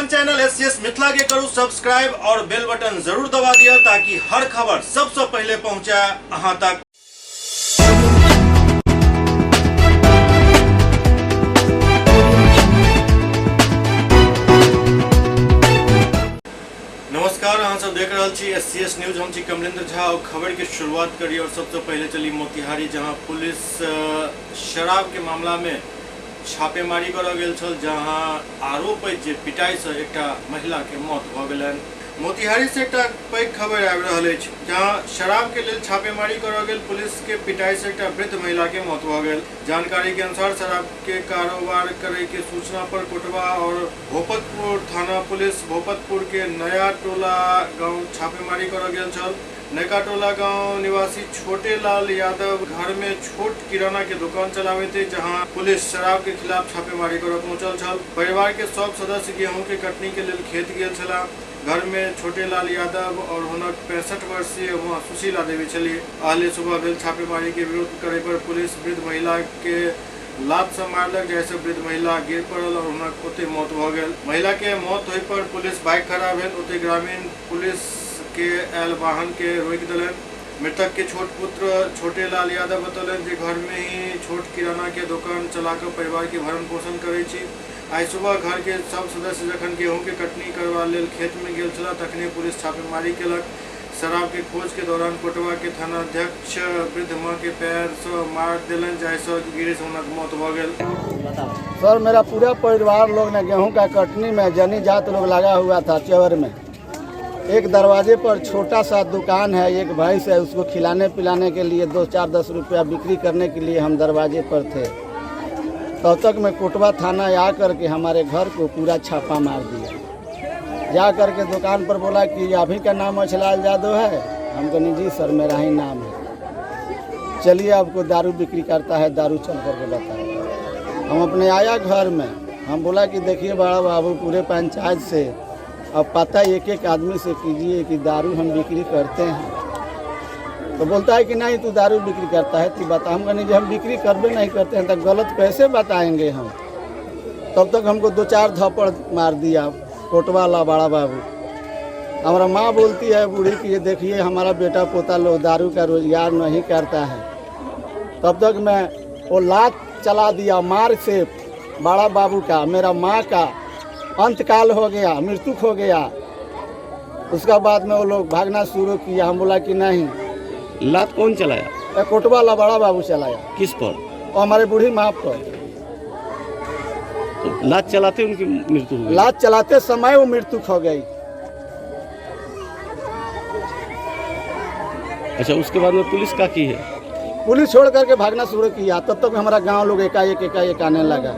अपन channel SCS Mithila के करू सब्सक्राइब और बेल बटन जरूर दबा दिया ताकि हर खबर सबसे पहले पहुंचे अहां तक। नमस्कार, अहाँ सब देख रहल छी एससीएस न्यूज। हम छी कमलेंद्र झा और खबर के शुरुआत करी और सबसे पहले चली मोतिहारी, जहां पुलिस शराब के मामला में छापेमारी करऽ गेल छल, जहां आरोप अछि जे पिटाई से एकटा महिला के मौत भऽ गेलनि। मोतिहारी से एकटा पैघ खबर आबि रहल अछि, जहां शराब के लेल छापेमारी करऽ गेल पुलिस के पिटाई से एकटा वृद्ध महिला के मौत भऽ गेल। जानकारी के अनुसार शराब के कारोबार करे के सूचना पर कोटवा और भोपतपुर थाना पुलिस भोपतपुर के नया टोला गांव छापेमारी करऽ गेल छल। नयका टोला गांव निवासी छोटे लाल यादव घर में छोट किराना के दुकान चलाबैत अछि, जहां पुलिस शराब के खिलाफ छापेमारी करऽ पहुंचल छल। परिवार के सब सदस्य गेहूं के कटनी के लेल खेत गेल छलाह। घर में छोटे लाल यादव और हुनक 65 वर्षीय मां सुशीला देवी छलीह। अहले सुबह भेल छापेमारी के विरोध करे पर पुलिस वृद्ध महिला के लात से मारलक, जाहिसँ वृद्ध महिला गिर पड़ल और हुनक ओतहि मौत भऽ गेल। महिला के मौत होय पर पुलिस बाइक खड़ा भेल। ओतहि ग्रामीण पुलिस के आयल वाहन के रोकि देलनि। मृतक के छोट पुत्र छोटे लाल यादव बतौलनि जे घर में ही छोट किराना के दुकान चला कऽ परिवार के भरण पोषण करै छी। आइ सुबह घर के सब सदस्य जखन गेहूं के कटनी करबा लेल खेत में गेल छलाह, तखने पुलिस छापेमारी केलक। शराब के खोज के दौरान कोटवा के थानाध्यक्ष वृद्ध मां के पैर से मार देलनि, जाहिसँ गिरे से हुनक मौत भऽ गेल। सर, मेरा पूरा परिवार लोग ने गेहूं का कटनी में जनी जात लोग लगा हुआ था चेवर में। एक दरवाजे पर छोटा सा दुकान है, एक भैंस है, उसको खिलाने पिलाने के लिए 2 4 10 रुपया बिक्री करने के लिए हम दरवाजे पर थे। तब तक मैं कोटवा थाना आ करके हमारे घर को पूरा छापा मार दिया। जा करके दुकान पर बोला कि अभी का नाम अचलाल यादव है। हम कहा जी सर, मेरा ही नाम है। चलिए आपको दारू बिक्री करता है, दारू चल करके बताओ। हम अपने आया घर में, हम बोला कि देखिए बड़ा बाबू, पूरे पंचायत से अब पता एक एक आदमी से कीजिए कि दारू हम बिक्री करते हैं। तो बोलता है कि नहीं तू दारू बिक्री करता है, तो बता। हम कहा हम बिक्री करबे नहीं करते हैं तो गलत कैसे बताएंगे हम। तब तक हमको 2 4 थप्पड़ मार दिया कोटवाला बड़ा बाबू। हमारा माँ बोलती है बूढ़ी कि ये देखिए हमारा बेटा पोता लोग दारू का रोजगार नहीं करता है। तब तक मैं वो लात चला दिया मार से बड़ा बाबू का, मेरा माँ का अंतकाल हो गया, मृत्यु हो गया। उसका बाद में वो लोग भागना शुरू किया। हम बोला कि नहीं। लात कौन चलाया? कोटवाला बड़ा बाबू चलाया। किस पर? और हमारे बूढ़ी माँ पर। तो लात चलाते उनकी मृत्यु हो गई? लात चलाते समय वो मृत्यु हो गई। अच्छा, उसके बाद में पुलिस का की है? पुलिस छोड़ करके भागना शुरू किया। तब तक हमारा गांव लोग एकाएक एकाएक आने लगा।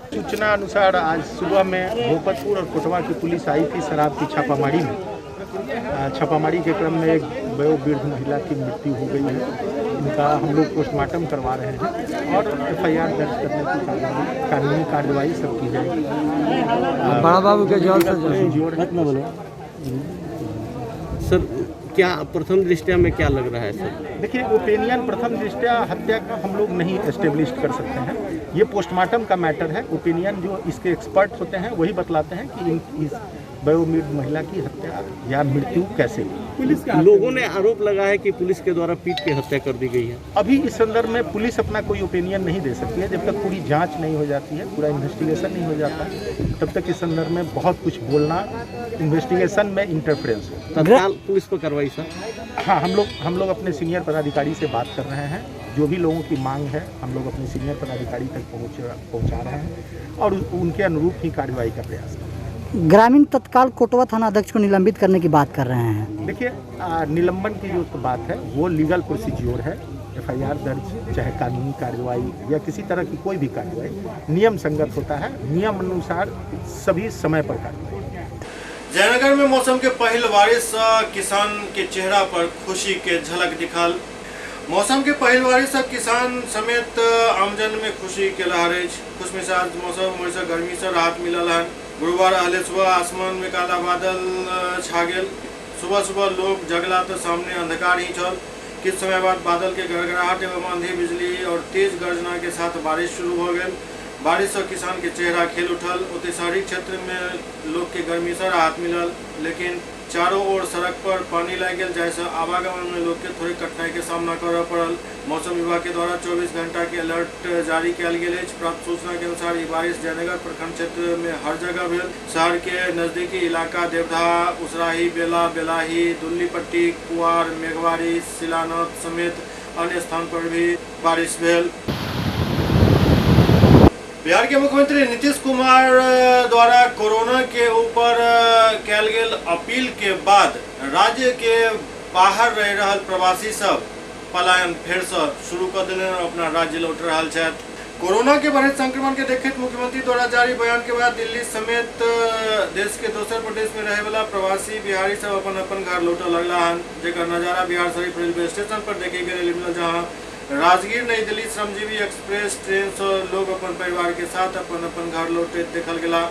सूचना अनुसार आज सुबह में भोपतपुर और कोटवा की पुलिस आई थी शराब की छापामारी में। छापामारी के क्रम में एक वयोवृद्ध महिला की मृत्यु हो गई है। इनका हम लोग पोस्टमार्टम करवा रहे हैं और एफआईआर दर्ज करने की कानूनी कार्रवाई सब की जाएगी। बड़ा बाबू के जोर से जोर सर, क्या प्रथम दृष्टया में क्या लग रहा है सर? देखिए, ओपिनियन प्रथम दृष्टया हत्या का हम लोग नहीं एस्टेब्लिश कर सकते हैं। ये पोस्टमार्टम का मैटर है। ओपिनियन जो इसके एक्सपर्ट होते हैं वही बतलाते हैं कि इस वयोवृद्ध महिला की हत्या या मृत्यु कैसे हुई। पुलिस लोगों ने आरोप लगाया है कि पुलिस के द्वारा पीट के हत्या कर दी गई है। अभी इस संदर्भ में पुलिस अपना कोई ओपिनियन नहीं दे सकती है। जब तक पूरी जांच नहीं हो जाती है, पूरा इन्वेस्टिगेशन नहीं हो जाता, तब तक इस संदर्भ में बहुत कुछ बोलना इन्वेस्टिगेशन में इंटरफेरेंस हो। तत्काल पुलिस पर कार्रवाई सर? हाँ, हम लोग अपने सीनियर पदाधिकारी से बात कर रहे हैं। जो भी लोगों की मांग है हम लोग अपने सीनियर पदाधिकारी तक पहुँचा रहे हैं और उनके अनुरूप ही कार्रवाई का प्रयास कर रहे हैं। ग्रामीण तत्काल कोटवा थाना अध्यक्ष को निलंबित करने की बात कर रहे हैं। देखिए, निलंबन की जो बात है वो लीगल प्रोसीज्योर है। एफआईआर दर्ज, चाहे कानूनी कार्रवाई या किसी तरह की कोई भी कार्रवाई नियम संगत होता है। नियम अनुसार सभी समय पर कार्रवाई। जयनगर में मौसम के पहिल बारिश से किसान के चेहरा पर खुशी के झलक दिखल। मौसम के पहिल बारिश से किसान समेत आमजन में खुशी के लहर अछि। खुशमिजाज मौसम से गर्मी से राहत मिलल हन। गुरुवार अहले सुबह आसमान में काला बादल छा गेल। सुबह सुबह लोग जगला तो सामने अंधकार ही छल। किछु समय बाद बादल के गड़गड़ाहट एवं आंधी, बिजली और तेज गर्जना के साथ बारिश शुरू हो गेल। बारिश से किसान के चेहरा खिल उठल। ओतहि शहरी क्षेत्र में लोग के गर्मी से राहत मिलल, लेकिन चारों ओर सड़क पर पानी लागि गेल, जाहिसँ आवागमन में लोग के थोड़ी कठिनाई के सामना करय पड़ल। मौसम विभाग के द्वारा 24 घंटा के अलर्ट जारी कयल गेल अछि। प्राप्त सूचना के अनुसार ई बारिश जयनगर प्रखंड क्षेत्र में हर जगह भेल। शहर के नजदीकी इलाका देवधा, उसराही, बेला, बेलाही, दुल्लीपट्टी, कुआर, मेघवारी, शिलानाथ समेत अन्य स्थान पर भी बारिश भेल। बिहार के मुख्यमंत्री नीतीश कुमार द्वारा कोरोना के ऊपर कयल गेल अपील के बाद राज्य के बाहर रहि रहल प्रवासी सब पलायन फेर से शुरू कर देने और अपना राज्य लौट रहल छथि। कोरोना के बढ़ैत संक्रमण के देखैत मुख्यमंत्री द्वारा जारी बयान के बाद दिल्ली समेत देश के दोसर प्रदेश में रहे वाला प्रवासी बिहारी सब अपन अपन घर लौटऽ लगला हन, जेकर नजारा बिहार शरीफ रेलवे स्टेशन पर देखे के लेल मिलल, जहां राजगीर नई दिल्ली श्रमजीवी एक्सप्रेस ट्रेन से लोग अपन परिवार के साथ अपन अपन घर लौटैत देखल गेला।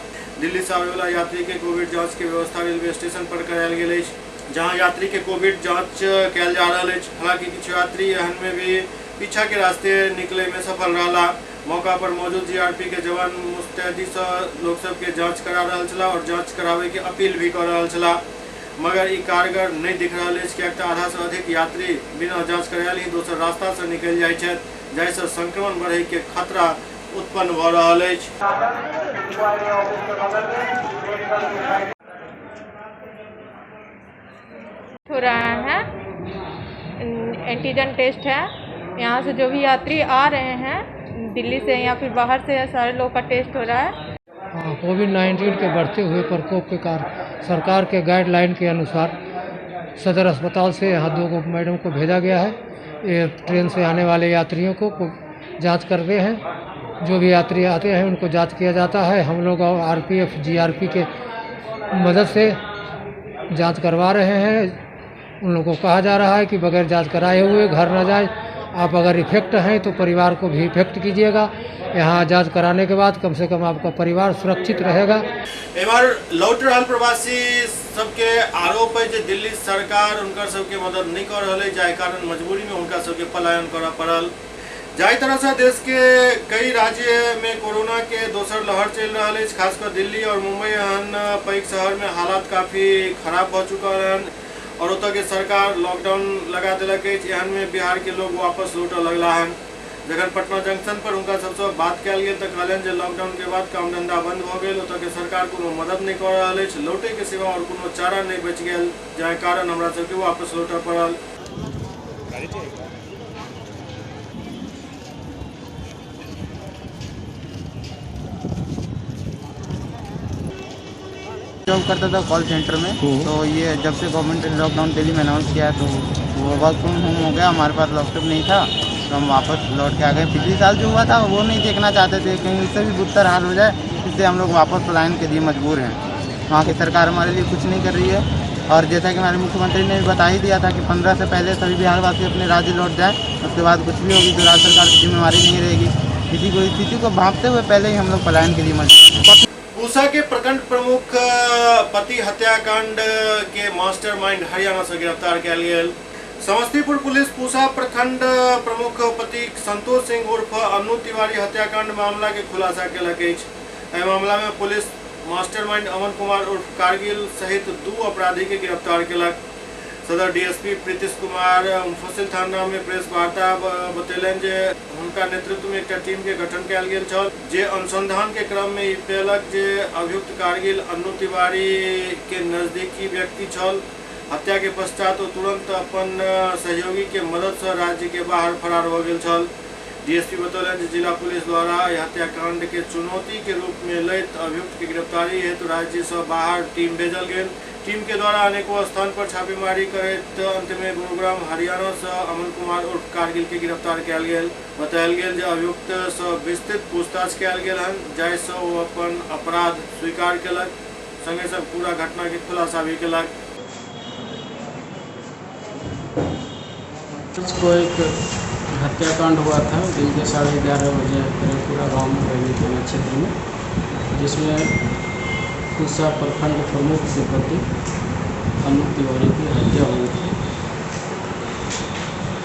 दिल्ली से आबे वाला यात्री के कोविड जांच के व्यवस्था रेलवे स्टेशन पर करायल गेल अछि, जहां यात्री के कोविड जांच कयल जा रहल अछि। हालांकि किछु यात्री एहन में भी पीछा के रास्ते निकले में सफल रहला। मौका पर मौजूद जीआरपी के जवान मुस्तैदी से लोग सबके जांच करा रहल छलाह और जांच करावे के अपील भी कर रहल छलाह, मगर ई कारगर नहीं दिख रहल अछि, किएक तऽ आधा से अधिक यात्री बिना जांच करायल ही दोसर रास्ता से निकलि जाइ छथि, जाहिसँ संक्रमण बढ़ै के खतरा उत्पन्न भऽ रहल अछि। हो रहा है एंटीजन टेस्ट है। यहाँ से जो भी यात्री आ रहे हैं दिल्ली से या फिर बाहर से, सारे लोग का टेस्ट हो रहा है। कोविड-19 के बढ़ते हुए प्रकोप के कारण सरकार के गाइडलाइन के अनुसार सदर अस्पताल से यहाँ 2 मैडम को भेजा गया है। ये ट्रेन से आने वाले यात्रियों को जांच कर रहे हैं। जो भी यात्री आते हैं उनको जांच किया जाता है। हम लोग और आरपीएफ जीआरपी के मदद से जांच करवा रहे हैं। उन लोगों को कहा जा रहा है कि बगैर जांच कराए हुए घर ना जाए। आप अगर इफेक्ट हैं तो परिवार को भी इफेक्ट कीजिएगा। यहाँ जांच कराने के बाद कम से कम आपका परिवार सुरक्षित रहेगा। एम्हर लौट रहल प्रवासी सबके आरोप है जे दिल्ली सरकार उनकर सबके मदद नहीं कर रहल है, जाहि कारण मजबूरी में उनका सबके पलायन करऽ पड़ल। जाहि तरह से देश के कई राज्य में कोरोना के दोसर लहर चलि रहल अछि, खासकर दिल्ली और मुंबई एहन पैघ शहर में हालात काफी खराब भऽ चुकल हन और ओतऽ के सरकार लॉकडाउन लगा देलक अछि। एहन में बिहार के लोग वापस लौटऽ लगला हन। जखन पटना जंक्शन पर हुनका सबसँ बात कयल गेल तऽ कहलनि जे लॉकडाउन के बाद काम धंधा बंद भऽ गेल, ओतऽ के सरकार कोनो मदद नहि कऽ रहल अछि, लौटे के सिवा और कोनो चारा नहि बचि गेल, जाहि कारण हमरा सबके वापस लौटऽ पड़ल। जॉब करता था कॉल सेंटर में, तो ये जब से गवर्नमेंट ने लॉकडाउन दिल्ली में अनाउंस किया तो वो वर्क फ्रॉम होम हो गया। हमारे पास लैपटॉप नहीं था तो हम वापस लौट के आ गए। पिछले साल जो हुआ था वो नहीं देखना चाहते थे, कहीं उससे भी बुत्तर हाल हो जाए, इसलिए हम लोग वापस पलायन के लिए मजबूर हैं। वहाँ की सरकार हमारे लिए कुछ नहीं कर रही है और जैसा कि हमारे मुख्यमंत्री ने भी बता ही दिया था कि 15 से पहले सभी बिहारवासी अपने राज्य लौट जाएँ, उसके बाद कुछ भी होगी तो राज्य सरकार की जिम्मेवारी नहीं रहेगी। इसी को स्थिति को भांपते हुए पहले ही हम लोग पलायन के लिए मजबूर। पूसा के प्रखंड प्रमुख पति हत्याकांड के मास्टरमाइंड हरियाणा से गिरफ्तार कयल गेल। समस्तीपुर पुलिस पूसा प्रखंड प्रमुख पति संतोष सिंह उर्फ अन्नू तिवारी हत्याकांड मामला के खुलासा केलक अछि। एहि मामला में पुलिस मास्टरमाइंड अमन कुमार उर्फ कारगिल सहित 2 अपराधी के गिरफ्तार केलक। सदर डीएसपी प्रीतिश कुमार मुफस्सिल थाना में प्रेस वार्ता बतेलनि जे हुनका नेतृत्व में एकटा टीम के गठन कयल गेल छल, जे अनुसंधान के क्रम में ई पेलक जे अभियुक्त कारगिल अन्नू तिवारी के नजदीकी व्यक्ति छल। हत्या के पश्चात ओ तुरंत अपन सहयोगी के मदद से राज्य के बाहर फरार भऽ गेल छल। डीएसपी बतौलनि जे जिला पुलिस द्वारा एहि हत्याकांड के चुनौती के रूप में लैत अभियुक्त के गिरफ्तारी हेतु राज्य से बाहर टीम भेजल गेल। टीम के द्वारा अनेकों स्थान पर छापेमारी करैत अंत में गुरुग्राम हरियाणा से अमन कुमार उर्फ कारगिल के गिरफ्तार कयल गेल। बतायल गेल जे अभियुक्त से विस्तृत पूछताछ कयल गेल हन, जाहिसँ ओ अपन अपराध स्वीकार केलक, संगे संग पूरा घटना के खुलासा भी केलक। को एक हत्याकांड हुआ था दिन के 11:30 बजे करेपुरा गांव में बरेली थाना क्षेत्र में, जिसमें पूसा प्रखंड प्रमुख के पति अनु तिवारी की हत्या हुई थी।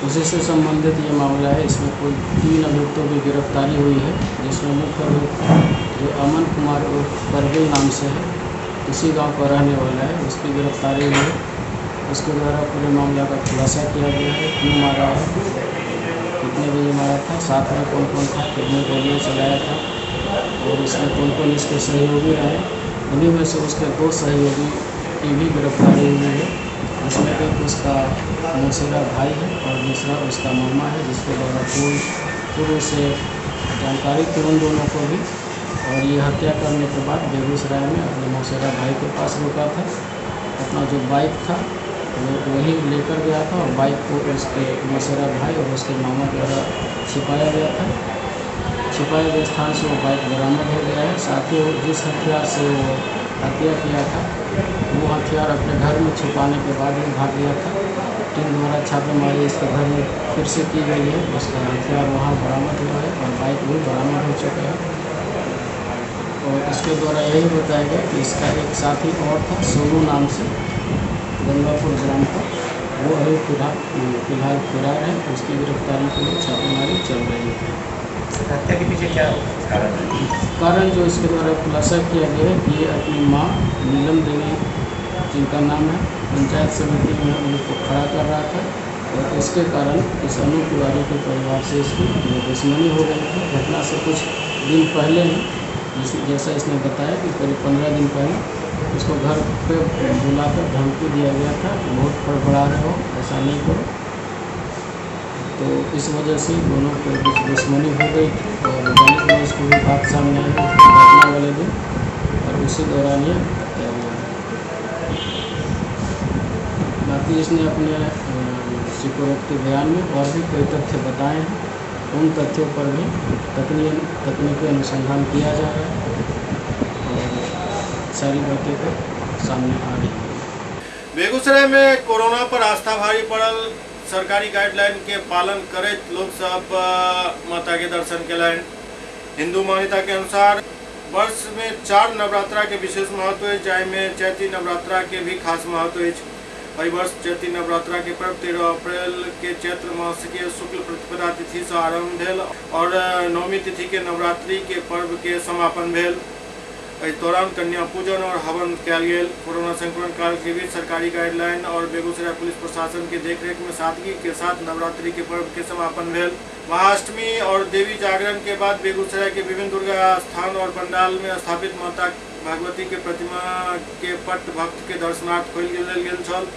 उसी से संबंधित ये मामला है। इसमें कुल 3 अभियुक्तों की गिरफ्तारी हुई है, जिसमें मुख्य अभियुक्त जो अमन कुमार उर्फ परवेल नाम से है, उसी गांव का रहने वाला है, उसकी गिरफ्तारी हुई है। उसके द्वारा पूरे मामला का खुलासा किया गया है, क्यों मारा है, कितने बजे मारा था, साथ में कौन कौन था, कितने गोलियाँ चलाया था और इसमें कौन कौन इसके सहयोगी रहे। उन्हीं में से उसके 2 सहयोगी की भी गिरफ्तारी हुई है, जिसमें एक उसका मौसेरा भाई है और दूसरा उसका मामा है, जिसके द्वारा पूर्व से जानकारी थी उन दोनों को भी। और ये हत्या करने के बाद बेगूसराय में अपने मौसेरा भाई के पास रुका था, अपना जो बाइक था वो वही लेकर गया था और बाइक को उसके मौसेरा भाई और उसके मामा द्वारा छिपाया गया था। छिपाए गए स्थान से वो बाइक बरामद हो गया है। साथ ही जिस हथियार से वो हत्या किया था वो हथियार अपने घर में छिपाने के बाद ही भाग गया था। टीम द्वारा छापेमारी इसके घर में फिर से की गई है, उसका हथियार वहाँ बरामद हुआ है और बाइक भी बरामद हो चुका है। और इसके द्वारा यही बताया गया कि इसका एक साथी और था सोनू नाम से, गंगापुर ग्राम का, वो अभी फिलहाल फरार है। उसकी गिरफ्तारी के लिए छापेमारी चल रही है। हत्या के पीछे क्या कारण है? कारण जो इसके द्वारा खुलासा किया गया है कि ये अपनी माँ नीलम देवी, जिनका नाम है, पंचायत समिति में उनको खड़ा कर रहा था और इसके कारण इस अनूप तिवारी के परिवार से इसकी दुश्मनी हो गई थी। घटना से कुछ दिन पहले ही, जैसा इसने बताया कि करीब 15 दिन पहले उसको घर पे बुलाकर धमकी दिया गया था कि बहुत फड़फड़ा रहे हो, ऐसा नहीं करो। तो इस वजह से दोनों के बीच दुश्मनी हो गई थी और गाली गलौज को भी बात सामने आई घटना वाले दिन और उसी दौरान ये हत्या हुआ है। बाकी इसने अपने स्वीकारोक्ति बयान में और भी कई तथ्य बताए हैं, उन तथ्यों पर भी तकनीकी अनुसंधान किया जा रहा है और सारी बातें को सामने आ रही है। बेगूसराय में कोरोना पर आस्था भारी पड़ल। सरकारी गाइडलाइन के पालन करैत लोग सब माता के दर्शन केलनि। हिंदू मान्यता के अनुसार वर्ष में 4 नवरात्रा के विशेष महत्व है, जाहिमे चैती नवरात्रा के भी खास महत्व अछि। एहि वर्ष चैती नवरात्रा के पर्व 13 अप्रैल के चैत्र मास के शुक्ल प्रतिपदा तिथि से आरंभ भेल और नवमी तिथि के नवरात्रि के पर्व के समापन भेल। एहि दौरान कन्या पूजन और हवन कयल गेल। कोरोना संक्रमण काल के बीच सरकारी गाइडलाइन और बेगूसराय पुलिस प्रशासन के देखरेख में सादगी के साथ नवरात्रि के पर्व के समापन भेल। महाअष्टमी और देवी जागरण के बाद बेगूसराय के विभिन्न दुर्गा स्थान और पंडाल में स्थापित माता भगवती के प्रतिमा के पट भक्त के दर्शनार्थ खोलि देल गेल छल।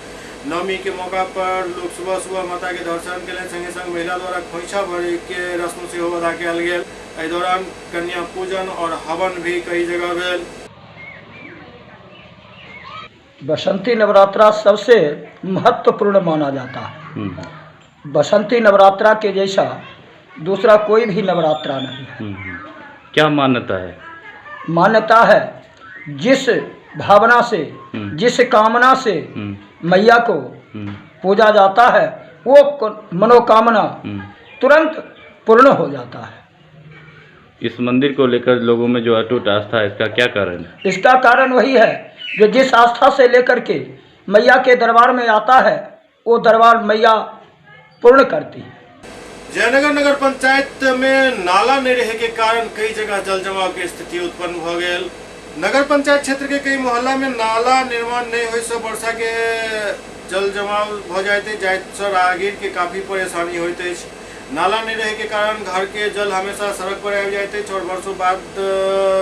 नवमी के मौका पर लोग सुबह सुबह माता के दर्शन केलनि, संगे संग महिला द्वारा खोइछा भरे के रस्म सेहो अदा कयल गेल। एहि दौरान कन्या पूजन और हवन भी कई जगह भेल। बसंती नवरात्रा सबसे महत्वपूर्ण माना जाता है। बसंती नवरात्रा के जैसा दूसरा कोई भी नवरात्रा नहीं है। क्या मान्यता है? मान्यता है जिस भावना से, जिस कामना से मैया को पूजा जाता है वो मनोकामना तुरंत पूर्ण हो जाता है। इस मंदिर को लेकर लोगों में जो अटूट आस्था है, इसका क्या कारण है? इसका कारण वही है जो जिस आस्था से लेकर के मैया के दरबार में आता है वो दरबार मैया पूर्ण करती है। जयनगर नगर पंचायत में नाला नहीं रहे के कारण कई जगह जल जमाव के स्थिति उत्पन्न हो गेल। नगर पंचायत क्षेत्र के कई मोहल्ला में नाला निर्माण नहीं होय से वर्षा के जल जमाव भ जाइत, जाहिसँ राहगीर के काफी परेशानी होइत अछि। नाला नहीं रहे के कारण घर के जल हमेशा सड़क पर आबि जाइत अछि और वर्षों बाद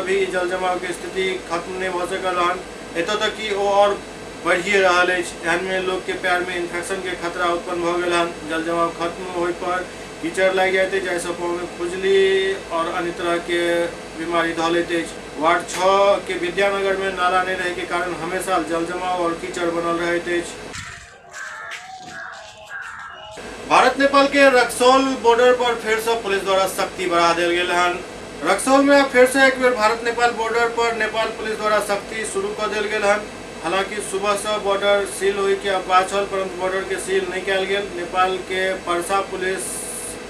भी जल जमाव के स्थिति खत्म नहीं भ सकल हन। एतऽ तक कि ओ और बढ़िए रहल अछि। एहन में लोग के पैर में इन्फेक्शन के खतरा उत्पन्न भ गेल हन। जल जमाव खत्म होय पर कीचड़ लागि जाइत अछि, जाहिसँ पाँव में खुजली और अन्य तरह के बीमारी धऽ लैत अछि। वार्ड 6 के विद्यानगर में नाला नहीं रहे के कारण हमेशा जल जमाव और कीचड़ बनल रहैत अछि। भारत नेपाल के रक्सौल बॉर्डर पर फिर से पुलिस द्वारा सख्ती बढ़ा देल गेल हन। रक्सौल में फिर से एक बेर भारत नेपाल बॉर्डर पर नेपाल पुलिस द्वारा सख्ती शुरू कर देल गेल हन। हालांकि सुबह से बॉर्डर सील होय के अफवाह छल, परंतु बॉर्डर के सील नहीं कयल गेल। नेपाल के परसा पुलिस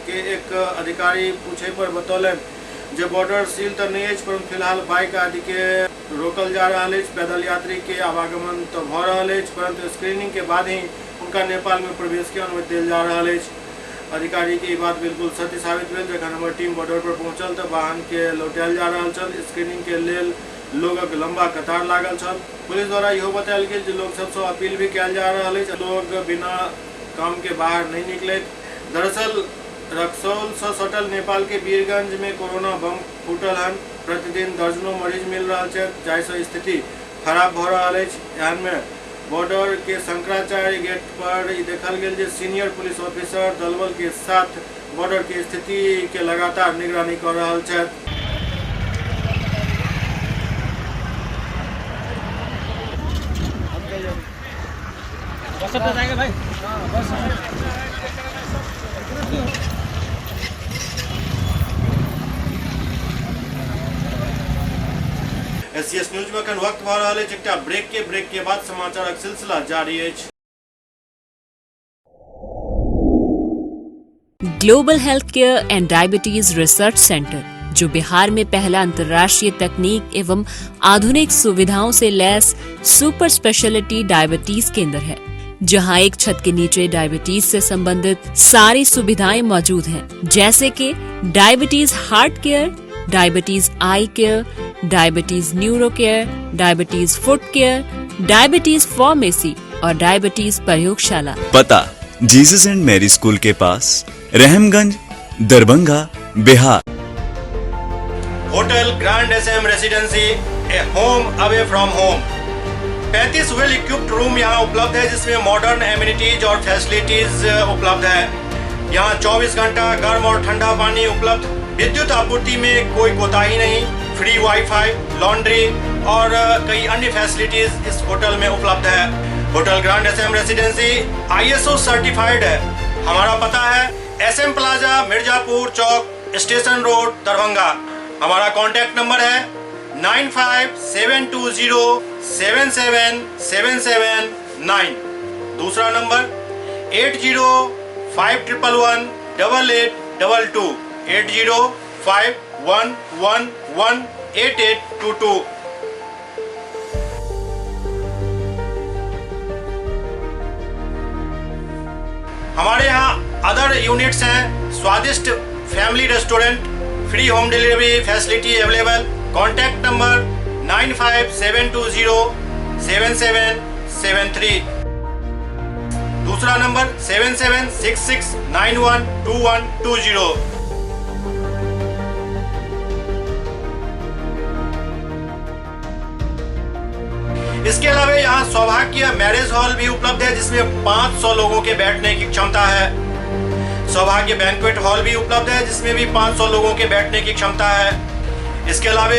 के एक अधिकारी पूछे पर बतौलनि जे बॉर्डर सील तो नहीं अछि, परंतु फिलहाल बाइक आदि के रोकल जा रहल अछि। पैदल यात्री के आवागमन तो भ रहल अछि, परंतु स्क्रीनिंग के बाद ही उनका नेपाल में प्रवेश के अनुमति देल जा रहल अछि। अधिकारी के ई बात बिल्कुल सत्य साबित भेल। जखन हमर टीम बॉर्डर पर पहुंचल तऽ वाहन के लौटायल जा रहल छल। स्क्रीनिंग के लेल लोगक लंबा कतार लागल छल। पुलिस द्वारा इहो बतायल गेल जे लोक सबसँ अपील भी कयल जा रहल अछि, लोग बिना काम के बाहर नहीं निकलैत। दरअसल रक्सौल से सटल नेपाल के वीरगंज में कोरोना बम फूटल हन। प्रतिदिन दर्जनों मरीज मिल रहल छै, जाहिसँ स्थिति खराब भऽ रहल अछि। एहन में बॉर्डर के शंकराचार्य गेट पर ई देखल गेल जे सीनियर पुलिस ऑफिसर दलबल के साथ बॉर्डर के स्थिति के लगातार निगरानी कऽ रहल छथि। एससीएस न्यूज में एखन वक्त भऽ रहल अछि एकटा ब्रेक के। ब्रेक के बाद समाचारक सिलसिला जारी अछि। Global health care and diabetes research centre, जो बिहार में पहला अंतर्राष्ट्रीय तकनीक एवं आधुनिक सुविधाओं से लैस सुपर स्पेशलिटी डायबिटीज केंद्र है, जहां एक छत के नीचे डायबिटीज से संबंधित सारी सुविधाएं मौजूद हैं, जैसे कि diabetes heart care, diabetes eye care, diabetes neuro care, diabetes foot care, diabetes pharmacy और डायबिटीज प्रयोगशाला। पता जीसस एंड मैरी स्कूल के पास, Rahamganj, Darbhanga, Bihar. Hotel Grand S M Residency, a home away from home. 35 well equipped room यहाँ उपलब्ध है, जिसमें modern amenities और facilities उपलब्ध है। यहाँ 24 घंटा गर्म और ठंडा पानी उपलब्ध, विद्युत आपूर्ति में कोई कोताही नहीं, फ्री वाईफाई, लॉन्ड्री और कई अन्य फैसिलिटीज इस होटल में उपलब्ध है। Hotel grand S M residency ISO certified है। हमारा पता है एस एम प्लाजा, मिर्जापुर चौक, स्टेशन रोड, दरभंगा। हमारा कांटेक्ट नंबर है 9572077779। दूसरा नंबर 8051118822, 8051118822। हमारे यहाँ अदर यूनिट्स हैं, स्वादिष्ट family restaurant, free home delivery facility available. Contact number 9572077773। दूसरा नंबर 7766912120। इसके अलावा यहाँ सौभाग्य मैरिज हॉल भी उपलब्ध है, जिसमें 500 लोगों के बैठने की क्षमता है। सौभाग्य बैंक्वेट हॉल भी उपलब्ध है, जिसमें भी 500 लोगों के बैठने की क्षमता है। इसके अलावा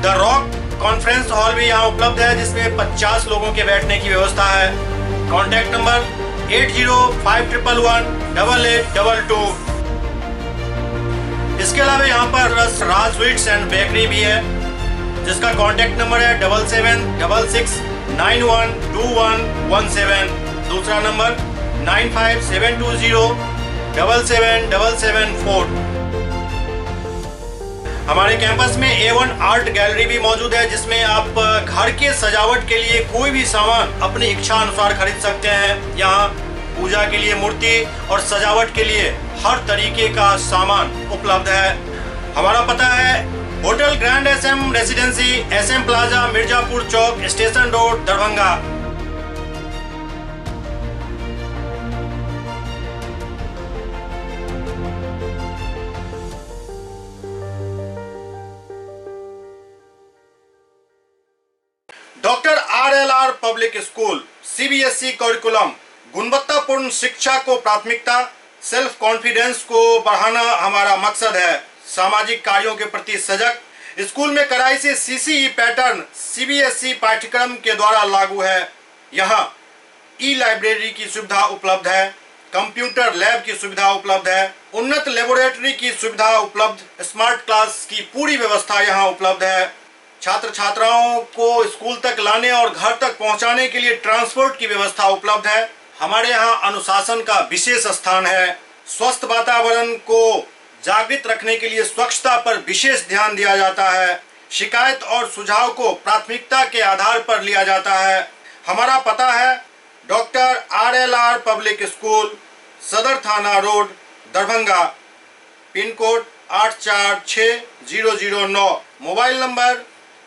the rock conference hall भी यहाँ उपलब्ध है, जिसमें 50 लोगों के बैठने की व्यवस्था है। Contact number 8051118822। इसके अलावा यहाँ पर राज स्वीट्स एंड बेकरी भी है, जिसका कॉन्टैक्ट नंबर है 7766912117। दूसरा नंबर 9572077774। हमारे कैंपस में A1 art gallery भी मौजूद है, जिसमें आप घर के सजावट के लिए कोई भी सामान अपनी इच्छा अनुसार खरीद सकते हैं। यहाँ पूजा के लिए मूर्ति और सजावट के लिए हर तरीके का सामान उपलब्ध है। हमारा पता है hotel grand S M residency, S M plaza, Mirzapur Chowk, station road, Darbhanga. Doctor R L R public school, CBSE curriculum, गुणवत्तापूर्ण शिक्षा को प्राथमिकता, सेल्फ कॉन्फिडेंस को बढ़ाना हमारा मकसद है। सामाजिक कार्यों के प्रति सजग, स्कूल में कड़ाई से सीसीई पैटर्न सीबीएसई पाठ्यक्रम के द्वारा लागू है। यहाँ ई लाइब्रेरी की सुविधा उपलब्ध है, कंप्यूटर लैब की सुविधा उपलब्ध है, उन्नत लेबोरेटरी की सुविधा उपलब्ध, स्मार्ट क्लास की पूरी व्यवस्था यहाँ उपलब्ध है। छात्र छात्राओं को स्कूल तक लाने और घर तक पहुंचाने के लिए ट्रांसपोर्ट की व्यवस्था उपलब्ध है। हमारे यहाँ अनुशासन का विशेष स्थान है। स्वस्थ वातावरण को जागृत रखने के लिए स्वच्छता पर विशेष ध्यान दिया जाता है। शिकायत और सुझाव को प्राथमिकता के आधार पर लिया जाता है। हमारा पता है doctor R L R public school, सदर थाना road, Darbhanga, pin code 846009, mobile number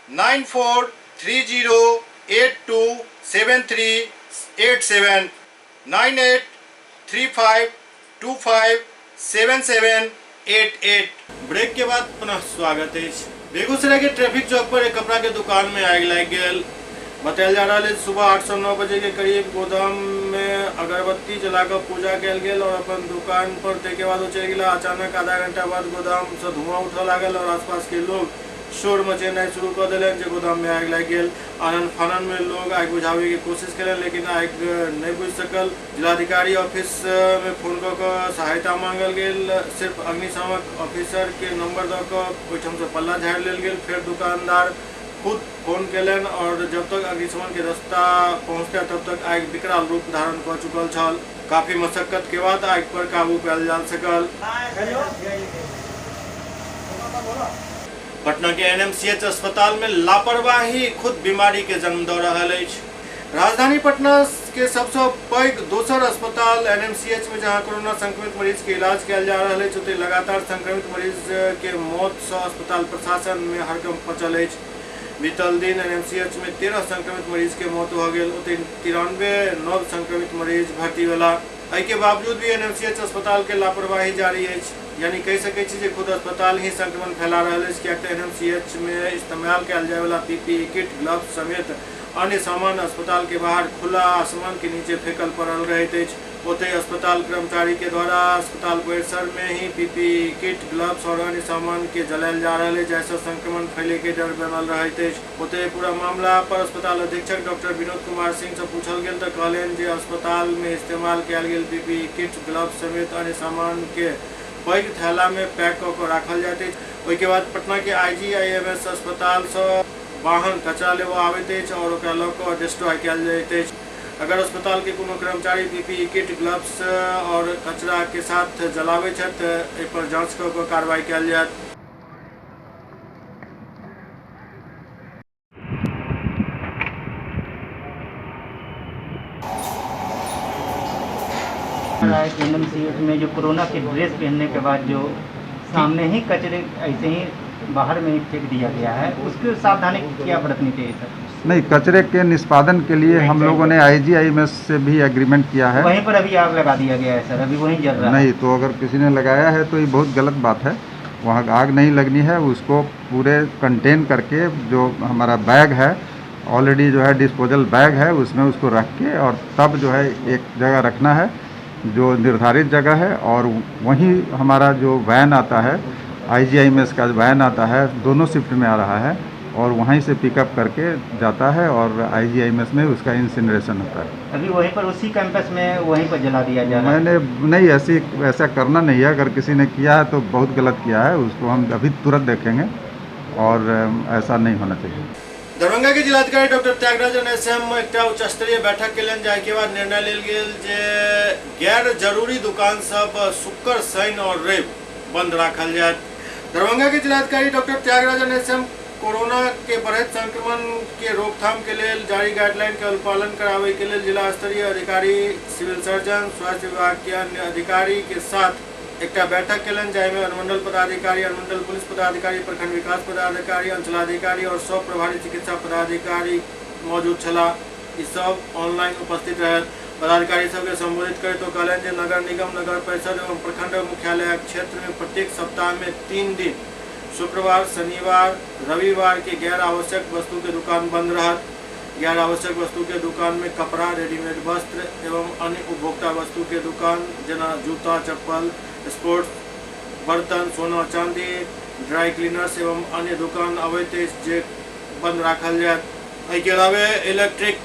9430827387, 9835257788। Break के बाद पुनः स्वागत है। बेगूसराय के ट्रैफिक चौक पर एक कपड़ा के दुकान में आग लागि गेल। बतायल जा रहा है सुबह 8 से 9 बजे के करीब गोदाम में अगरबत्ती जलाकर पूजा कयल गेल और अपन दुकान पर ताहिके बाद ओ चलि गेला। अचानक आधा घंटा बाद गोदाम से धुआं उठऽ लागल और आसपास के लोग शोर मचेनाइ शुरू कऽ देलनि जे गोदाम में आगि लागि गेल। आनन फानन में लोग आगि बुझाबै के कोशिश केलनि लेकिन आगि नहि बुझि सकल। जिलाधिकारी ऑफिस में फोन कऽ कऽ सहायता मांगल गेल। सिर्फ अग्निशामक ऑफिसर के नंबर दऽ कऽ ओहिठाम से पल्ला झाड़ि लेल गेल। फेर दुकानदार खुद फोन केलनि और जब तक अग्निशमन के दस्ता पहुँचते तब तक आगि विकराल रूप धारण कऽ चुकल छल। काफी मशक्कत के बाद आगि पर काबू पायल जा सकल। पटना के एनएमसीएच अस्पताल में लापरवाही खुद बीमारी के जन्म दऽ रहल अछि। राजधानी पटना के सबसँ पैघ दोसर अस्पताल एनएमसीएच में जहां कोरोना संक्रमित मरीज के इलाज कयल जा रहल अछि, ओतहि लगातार संक्रमित मरीज के मौत सँ अस्पताल प्रशासन में हड़कंप मचल अछि। बीतल दिन एनएमसीएच में 13 संक्रमित मरीज के मौत भऽ गेल, ओतहि 93 नव संक्रमित मरीज भर्ती भेला। एहि के बावजूद भी एनएमसीएच अस्पताल के लापरवाही जारी अछि। यानी कहि सकै छी जे खुद अस्पताल ही संक्रमण फैला रहल अछि, किएक तऽ एनएमसीएच में इस्तेमाल कयल जाय वाला पीपीई किट, ग्लव्स समेत अन्य सामान अस्पताल के बाहर खुला आसमान के नीचे फेंकल पड़ल रहैत अछि। ओतहि अस्पताल कर्मचारी के द्वारा अस्पताल परिसर में ही पीपीई किट, ग्लव्स और अन्य सामान के जलायल जा रहल अछि, जाहिसँ संक्रमण फैले के डर बनल रहैत अछि। ओतहि पूरा मामला पर अस्पताल अधीक्षक डॉक्टर विनोद कुमार सिंह से पूछल गेल तऽ कहलनि जे अस्पताल में इस्तेमाल कयल गेल पीपीई किट, ग्लव्स समेत अन्य सामान के पैघ थैला में पैक कऽ कऽ राखल जाइत अछि। ओहिके बाद पटना के आईजीआईएमएस अस्पताल सँ वाहन कचरा लेबऽ आबैत अछि और ओकरा लऽ कऽ डिस्ट्रॉय कयल जाइत अछि। अगर अस्पताल के कोनो कर्मचारी पीपीई किट, ग्लव्स और कचरा के साथ जलाबै छथि तऽ एहि पर जांच कऽ कऽ कार्रवाई कयल जायत। एनएमसीएच में जो कोरोना के ड्रेस पहनने के बाद जो सामने ही कचरे ऐसे ही बाहर में ही फेंक दिया गया है, उसकी सावधानी क्या बरतनी चाहिए सर? नहीं, कचरे के निष्पादन के लिए हम लोगों ने आईजीआईएमएस से भी एग्रीमेंट किया है। वहीं पर अभी आग लगा दिया गया है सर, अभी वहीं जल रहा है। नहीं तो अगर किसी ने लगाया है तो ये बहुत गलत बात है। वहाँ आग नहीं लगनी है, उसको पूरे कंटेन करके जो हमारा बैग है ऑलरेडी जो है डिस्पोजल बैग है उसमें उसको रख के और तब जो है एक जगह रखना है जो निर्धारित जगह है। और वहीं हमारा जो वैन आता है, आईजीआईएमएस का वैन आता है, दोनों शिफ्ट में आ रहा है और वहीं से पिकअप करके जाता है और आईजीआईएमएस में उसका इंसिनरेशन होता है। अभी वहीं पर उसी कैंपस में वहीं पर जला दिया जा रहा है। मैंने नहीं, ऐसी ऐसा करना नहीं है। अगर किसी ने किया है तो बहुत गलत किया है, उसको हम अभी तुरंत देखेंगे और ऐसा नहीं होना चाहिए। दरभंगा के जिलाधिकारी डॉक्टर त्यागराजन एसएम एकटा उच्च स्तरीय बैठक केलनि, जाहिके बाद निर्णय लेल गेल जे गैर जरूरी दुकान सब शुक्र, शनि और रवि बंद राखल जायत। दरभंगा के जिलाधिकारी डॉक्टर त्यागराजन एसएम कोरोना के बढ़ैत संक्रमण के रोकथाम के लेल जारी गाइडलाइन के अनुपालन कराबै के लेल जिला स्तरीय अधिकारी, सिविल सर्जन, स्वास्थ्य विभाग के अन्य अधिकारी के साथ एकटा बैठक केलनि, जाहिमे अनुमंडल पदाधिकारी, अनुमंडल पुलिस पदाधिकारी, प्रखंड विकास पदाधिकारी, अंचलाधिकारी और सब प्रभारी चिकित्सा पदाधिकारी मौजूद छलाह। ई सब ऑनलाइन उपस्थित रहत। पदाधिकारी सबके संबोधित करैत ओ कहलनि जे नगर निगम, नगर परिषद एवं प्रखंड मुख्यालय क्षेत्र में प्रत्येक सप्ताह में 3 दिन शुक्रवार, शनिवार, रविवार के गैर आवश्यक वस्तु के दुकान बंद रहत। गैर आवश्यक वस्तु के दुकान में कपड़ा, रेडीमेड वस्त्र एवं अन्य उपभोक्ता वस्तु के दुकान जेना जूता, चप्पल, स्पोर्ट्स, बर्तन, सोना चांदी, ड्राई क्लीनर्स एवं अन्य दुकान अबैत अछि जे बंद राखल जायत। एहिके अलावे इलेक्ट्रिक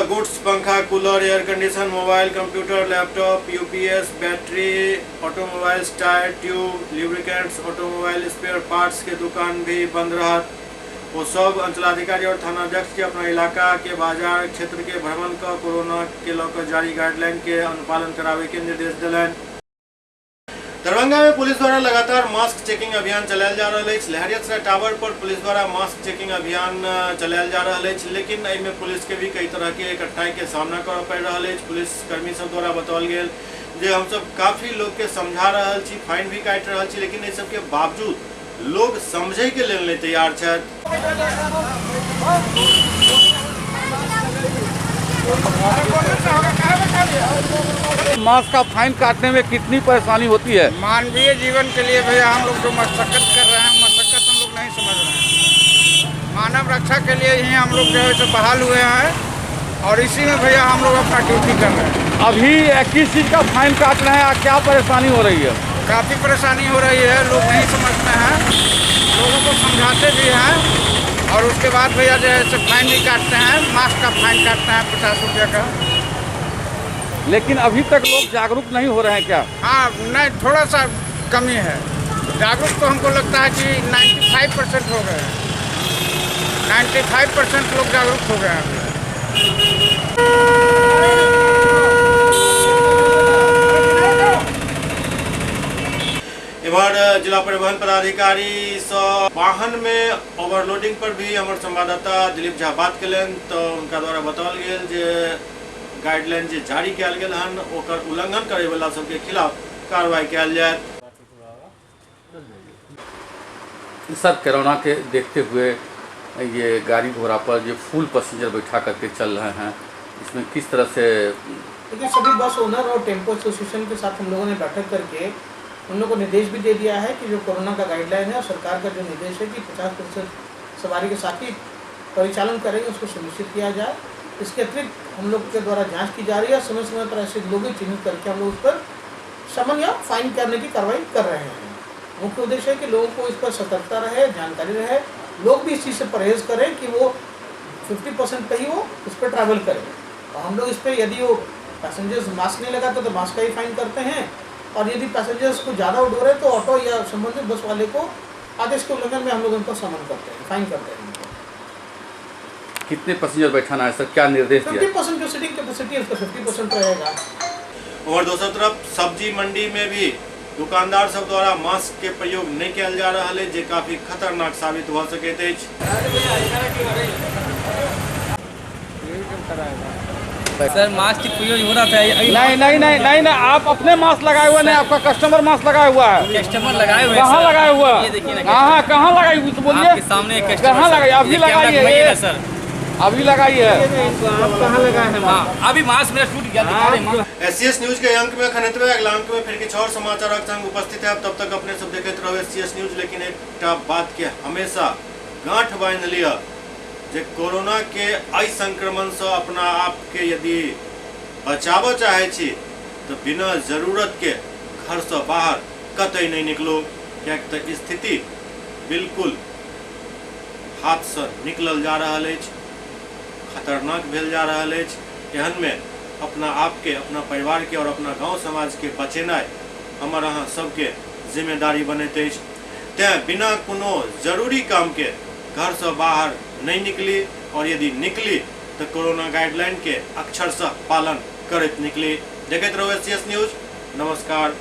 गुड्स, पंखा, cooler, air condition, mobile, computer, laptop, UPS, battery, automobiles, tyre, tube, lubricants, automobile spare parts के दुकान भी बंद रहत। ओ सब अंचलाधिकारी और थानाध्यक्ष के अपना इलाका के बाजार क्षेत्र के भ्रमण क कोरोना के लऽ कऽ जारी गाइडलाइन के अनुपालन कराबे के निर्देश देलनि। दरभंगा में पुलिस द्वारा लगातार मास्क चेकिंग अभियान चलायल जा रहल अछि। लहरियासराय टावर पर पुलिस द्वारा मास्क चेकिंग अभियान चलायल जा रहल अछि, लेकिन एहिमे पुलिस के भी कई तरह के कठिनाई के सामना करऽ पड़ि रहल अछि। पुलिस कर्मी सब द्वारा बताओल गेल जे हमसब काफी लोग के समझा रहल छी, फाइन भी काटि रहल छी, लेकिन एहि सबके बावजूद लोग समझै के लेल नहि तैयार छथि। मास्क का फाइन काटने में कितनी परेशानी होती है? मानवीय जीवन के लिए भैया हम लोग जो मशक्कत कर रहे हैं, मशक्कत हम लोग नहीं समझ रहे हैं। मानव रक्षा के लिए ही हम लोग जो है सो बहाल हुए हैं और इसी में भैया हम लोग अपना ड्यूटी कर रहे हैं। अभी किस चीज़ का फाइन काट रहे हैं, क्या परेशानी हो रही है? काफ़ी परेशानी हो रही है, लोग नहीं समझते हैं, लोगों को समझाते भी हैं और उसके बाद भैया जो है सो फाइन भी काटते हैं, मास्क का फाइन काटते हैं 50 रुपये का। लेकिन अभी तक लोग जागरूक नहीं हो रहे हैं क्या? हाँ नहीं, थोड़ा सा कमी है। जागरूक तो हमको लगता है कि 95% हो गए हैं, 95% लोग जागरूक हो गए हैं। इम्हर जिला परिवहन पदाधिकारी सँ वाहन में ओवरलोडिंग पर भी हमर संवाददाता दिलीप झा बात केलनि तऽ हुनका द्वारा बताओल गेल जे गाइडलाइन जे जारी कयल गेल हन ओकर उल्लंघन करे वाला सबके खिलाफ कार्रवाई कयल जायत। सर, कोरोना के देखते हुए ये गाड़ी घोड़ा पर जो फुल पैसेंजर बैठा करके चल रहे हैं, इसमें किस तरह से? देखिए, सभी बस ओनर और टेम्पो एसोसिएशन के साथ हम लोगों ने बैठक करके उन लोगों को निर्देश भी दे दिया है कि जो कोरोना का गाइडलाइन है और सरकार का जो निर्देश है कि 50% सवारी के साथ ही परिचालन करेंगे, उसको सुनिश्चित किया जाए। इसके अतिरिक्त हम लोग के द्वारा जांच की जा रही है, समय समय पर ऐसे लोग चिन्हित करके हम लोग उस पर समन या फाइन करने की कार्रवाई कर रहे हैं। मुख्य उद्देश्य है कि लोगों को इस पर सतर्कता रहे, जानकारी रहे, लोग भी इस चीज़ से परहेज करें कि वो 50% पे ही वो उस पर ट्रैवल करें। और हम लोग इस पर यदि वो पैसेंजर्स मास्क नहीं लगाते तो मास्क का ही फाइन करते हैं, और यदि पैसेंजर्स को ज़्यादा उड़ रहे तो ऑटो या संबंधित बस वाले को आदेश के उल्लंघन में हम लोग उनको समन करते हैं, फाइन करते हैं। कितने पैसेंजर बैठाना है सर, क्या निर्देश दिया? 50% जो सीटिंग कैपेसिटी है उसका 50% रहेगा। और दोसर तरफ सब्जी मंडी में भी दुकानदार सब द्वारा मास्क के प्रयोग नहीं कयल जा रहा है, जे काफी खतरनाक साबित भ सकैत अछि। सर, मास्क की प्रयोग हो रहा था। नहीं नहीं नहीं नहीं नहीं, आप अपने मास्क लगाए हुए नहीं, आपका कस्टमर मास्क लगाया हुआ है। कस्टमर लगाए हुए कहाँ लगाए हुआ? ये देखिए ना, कहाँ कहाँ लगाई हुई तो बोलिए। सामने कस्टमर कहाँ लगाई? अभी लगाई है सर, अभी लगाई है। आप कहाँ लगाए हैं? हाँ, अभी मास्क मेरा टूट गया। एससीएस न्यूज के अंक में एखन एतबे। अगला अंक में फिर किछु और समाचारक संग उपस्थित है। तब तक अपने सब देखैत रहू एससीएस न्यूज। लेकिन एकटा बात के हमेशा गांठ बांधि लिअ जे कोरोना के एहि संक्रमण से अपना आप के यदि बचाबऽ चाहै छी तो बिना जरूरत के घर से बाहर कतई नहीं निकलू, कियाकि तऽ स्थिति बिल्कुल हाथ से निकलल जा रहल अछि, खतरनाक भेल जा रहल अछि। एहन में अपना आप के, अपना परिवार के और अपना गांव समाज के बचेनाइ हमर अहाँ सबके जिम्मेदारी बनैत अछि। तें बिना कोनो जरूरी काम के घर से बाहर नहीं निकली, और यदि निकली तो कोरोना गाइडलाइन के अक्षरशः पालन करैत निकली। देखैत रहू एससीएस न्यूज। नमस्कार।